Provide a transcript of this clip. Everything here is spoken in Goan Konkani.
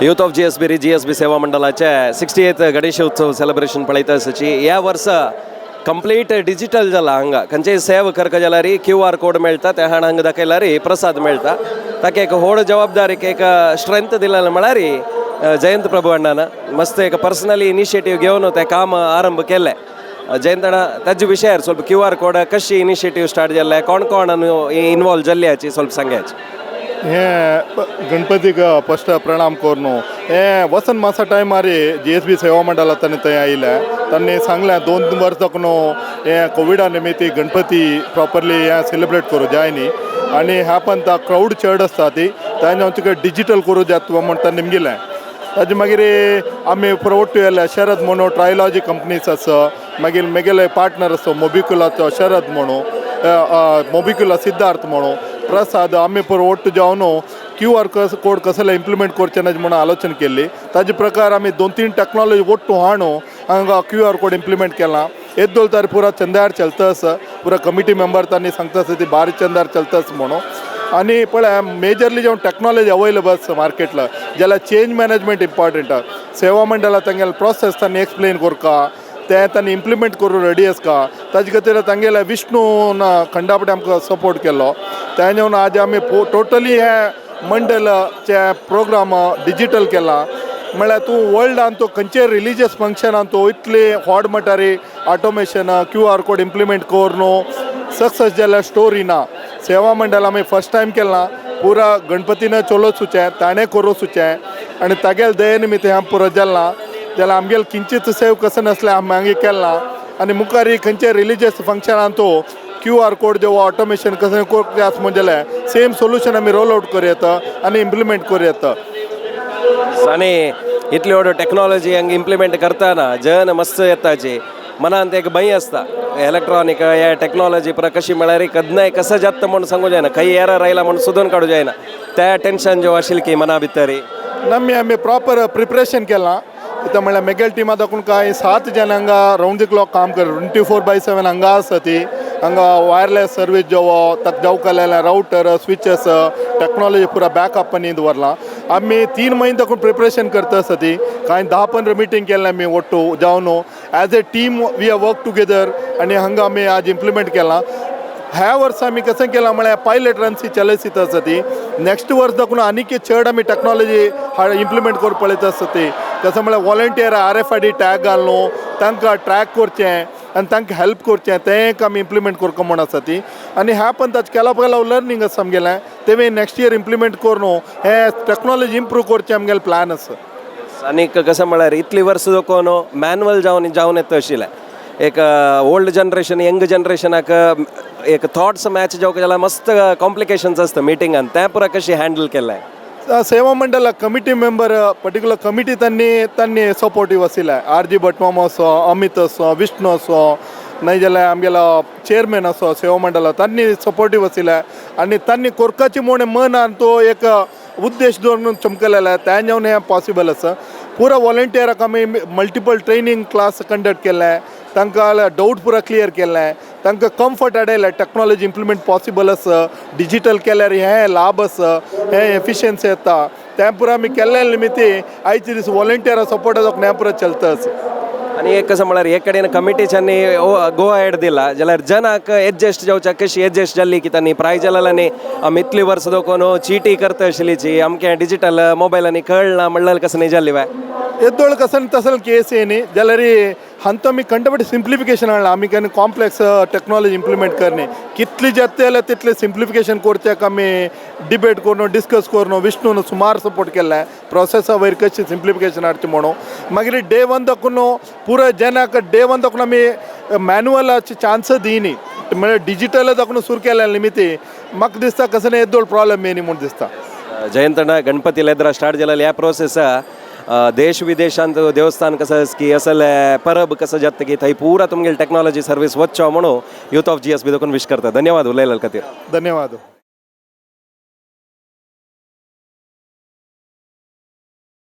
यूथ ऑफ जीएसबी री जीएसबी सेवा मंडळाचे 68th Ganesh उत्सव सेलिब्रेशन पळयता आसाची. ह्या वर्सा कंप्लीट डिजिटल जाला. हांगा खंयचेय सेव करका जाल्यार क्यू आर कोड मेळटा. त्या हाण हांगा दाखयल्यार प्रसाद मेळटा. ताका एक व्हड जबाबदारीक एक स्ट्रेंथ दिलेलें म्हळ्यार जयंत प्रभू अण्णान मस्त एक पर्सनली इनिशिएटीव घेवन तें काम आरंभ केलें. जयंत अण्णा, ताजे विशयार ಸ್ವಲ್ಪ क्यू आर कोड कशी इनिशिएटीव स्टार्ट जाल्ले, कोण कोण इन्वॉल्व जाल्ले हाची ಸ್ವಲ್ಪ सांगायचे. हे गणपतीक फस्ट प्रणाम करून, हे वसंत मासा टायमार जीएसबी सेवा मंडळा तांणी थंय आयले. तांणी सांगलें, 2 वर्स दाखून हे कोविडा निमित्त गणपती प्रॉपरली हे सेलिब्रेट करूं जाय न्ही आनी ह्या पण क्रावड चड आसता ती, तांणी आमचे डिजिटल करूं जाता म्हूण तांणी निमगिलें. ताजे मागीर आमी पुरो ಒಟ್ಟು ಎಲ್ಲ शरद म्हणून ट्रायलॉजी कंपनीज आसा. मागीर मेगेले पार्टनर आसा मोबिकुलाचो शरद म्हणून, मोबिकुला सिद्धार्थ म्हणून, प्रसाद, आमी पुरो ಒಟ್ಟು जावन क्यू आर कोड कसले इम्प्लिमेंट करचे ना म्हणून आलोचना केल्ली. ताजे प्रकार आमी दोन तीन टेक्नॉलॉजी ಒಟ್ಟು हाणू हांगा क्यू आर कोड इम्प्लिमेंट केला. येद्दोल तारी पुरा चंदार चलता आसा. पुरा कमिटी मेंबर तांणी सांगता आसा ती बारीक चंदार चलता आसा म्हणून. आणि पळय, मेजरली जेव्हा टेक्नॉलॉजी अवेलेबल आसा मार्केटला जाल्यार चेंज मॅनेजमेंट इम्पॉर्टंट. सेवा मंडळा तांगेले प्रोसेस तांणी एक्सप्लेन करका, ते तांणी इम्प्लिमेंट करूं रेडी आसका. ताजे खातीर तांगेले विष्णू खंडापटे आमकां सपोर्ट केलो. तेन्ना आज आमी टोटली हे मंडळाचे प्रोग्राम डिजिटल केला. म्हळ्यार तूं वर्ल्डान तूं खंयचे रिलिजियस फंक्शनान तूं इतले व्हड मटारी automation Q R code implement करून सक्सेस जाल्यार स्टोरी ना. सेवा मंडळ आमी फर्स्ट टायम केला. पुरा गणपतीन चलो सुचें, ताणें करूं सुचें आनी तागेले दये निमित्त हें पुरो जालां. जाल्यार आमगेले किंचित सेव कसं नासलें, आमी मागीर केलां. आनी मुखार खंयचे रिलिजियस फंक्शनान तूं क्यू आर कोड जेव्हा ऑटोमेशन कसं करचें आसा म्हण जाल्यार सेम सोल्युशन आमी रोल आउट करूं येता आनी इम्प्लिमेंट करूं येता. आनी इतली व्हड टेक्नॉलॉजी हांगा इम्प्लिमेंट करतना जन मस्त येताची मनांत एक भंय आसता. इलेक्ट्रॉनिक हे टेक्नॉलॉजी पुरा कशी म्हळ्यार केन्नाय कसं जाता म्हूण सांगू जायना, खंय एरर आयला म्हूण सोदून काडूं जायना. त्या टेन्शन जो आशिल्लें की मना भितर? नम्मी आमी प्रॉपर प्रिपरेशन केलां. इथं म्हळ्यार मेगेल टिमा दाखून कांय सात जण हांगा रावंड the clock काम कर, 24/7 हांगा आसा ती. हांगा वायरलेस सर्वीस जेवो ताका जावं रावटर, स्विचेस, टेक्नॉलॉजी पुरा बॅकअप आनी दवरलां. आमी 3 म्हयने दाखून प्रिपरेशन करता आसा ती. कांय 10-15 मिटींग केल्लें आमी ಒಟ್ಟು जावन. As a team we have work together आनी हांगा आमी आज इम्प्लिमेंट केलां. ह्या वर्सा आमी कसं केलां म्हळ्यार पायलट रन्स चलयत आसा ती. नेक्स्ट वर्स दाखून आनीक चड आमी टेक्नॉलॉजी इम्प्लिमेंट करून पळयत आसा ती. कसं म्हळ्यार व्हॉलंटियर आरएफआयडी टॅग घालून तांकां ट्रॅक करचें आनी तांकां हेल्प करचें, तें एक आमी इम्प्लिमेंट करता म्हूण आसा ती. आनी ह्या पण ताचें केला केला लर्नींग आसा आमगेलें. तें नेक्स्ट इयर इम्प्लिमेंट करून हें टेक्नॉलॉजी इम्प्रूव करचें आमगेलें प्लॅन आसा. आनीक कसं म्हळ्यार इतली वर्स दाखोवन मॅन्युअल जावन जावन येता आशिल्लें. एक ओल्ड जनरेशन, यंग जनरेशनाक एक थॉट्स मॅच जावंक जाल्यार मस्त कॉम्प्लिकेशन्स आसता मिटिंगान. तें पुरा कशी हँडल केलें? सेवा मंडळ कमिटी मेंबर, पर्टिक्युलर कमिटी त्यांनी त्यांनी सपोर्टीव आशिल्ले. आर जी भटमाम असो, अमित असो, विष्णू असो, नाही जाल्यार आमगेलो चेअरमॅन असो सेवा मंडळ, त्यांनी सपोर्टीव आशिल्ले आनी तांणी कोरकाची म्हूण मनान तो एक उद्देश दवरून चमकलेले, तें हें पॉसिबल आसा. पुरा वॉलंटियराक आमी मल्टिपल ट्रेनींग क्लास कंडक्ट केले. तांकां डाउट पुरा क्लियर केलें, तांकां कम्फर्ट हाडयलें. टेक्नॉलॉजी इम्प्लिमेंट पॉसिबल आसा, डिजिटल केल्यार हें लाभ आसा, हें एफिशियन्सी येता. तें पुरा आमी केल्ले निमित्ती आयचे दीस वॉलंटियरा सपोर्ट आसा, हें पुरा चलता आसा. आनी एक कसं म्हळ्यार एक कडेन कमिटीच्यांनी गो अहेड दिला जाल्यार जनाक एडजस्ट जावच्या कशी एडजस्ट जाल्ली की तांणी प्राय जाल्यार आमी इतली वर्सां दाखोवन चिटी करता आशिल्लीची, आमकें डिजिटल मोबायलांनी कळना म्हणल्यार कसं न्ही जाल्ली बाय? ಎದ್ದೊಳು ಕಸನ್ ತಸಲ್ ಕೇಸ್ ಏನಿ जाल्यार हांतो आमी कंटपटी सिंप्लिफिकेशन हाडलां. आमी केन्ना कॉम्प्लेक्स टेक्नॉलॉजी इम्प्लिमेंट करनी. कितली जाता जाल्यार तितलें सिंप्लिफिकेशन करच्याक आमी डिबेट करून, डिस्कस करून, विष्णून सुमार सपोर्ट केल्लें प्रोसेसा वयर कशी सिंप्लिफिकेशन हाडचें म्हणून. मागीर डे वन दाखून पुरो जेनाक डे वन दाखून आमी मॅन्युअलाचे चान्स दिनी. म्हळ्यार डिजिटल दाखून सुरू केल्या निमित्ती म्हाका दिसता कसं येदोळ प्रॉब्लेम येनी म्हूण दिसता. जयंतಣ್ಣ, गणपती लेद्रा स्टार्ट जालेले ह्या प्रोसेस देश विदेशांत देवस्थान कसं की असले परब कसं जाता की थंय पुरा तुमगेली टेक्नॉलॉजी सर्वीस वच्चो म्हणून यूथ ऑफ जीएसबी देखून विश करता. धन्यवाद उलयल्या खातीर. धन्यवाद.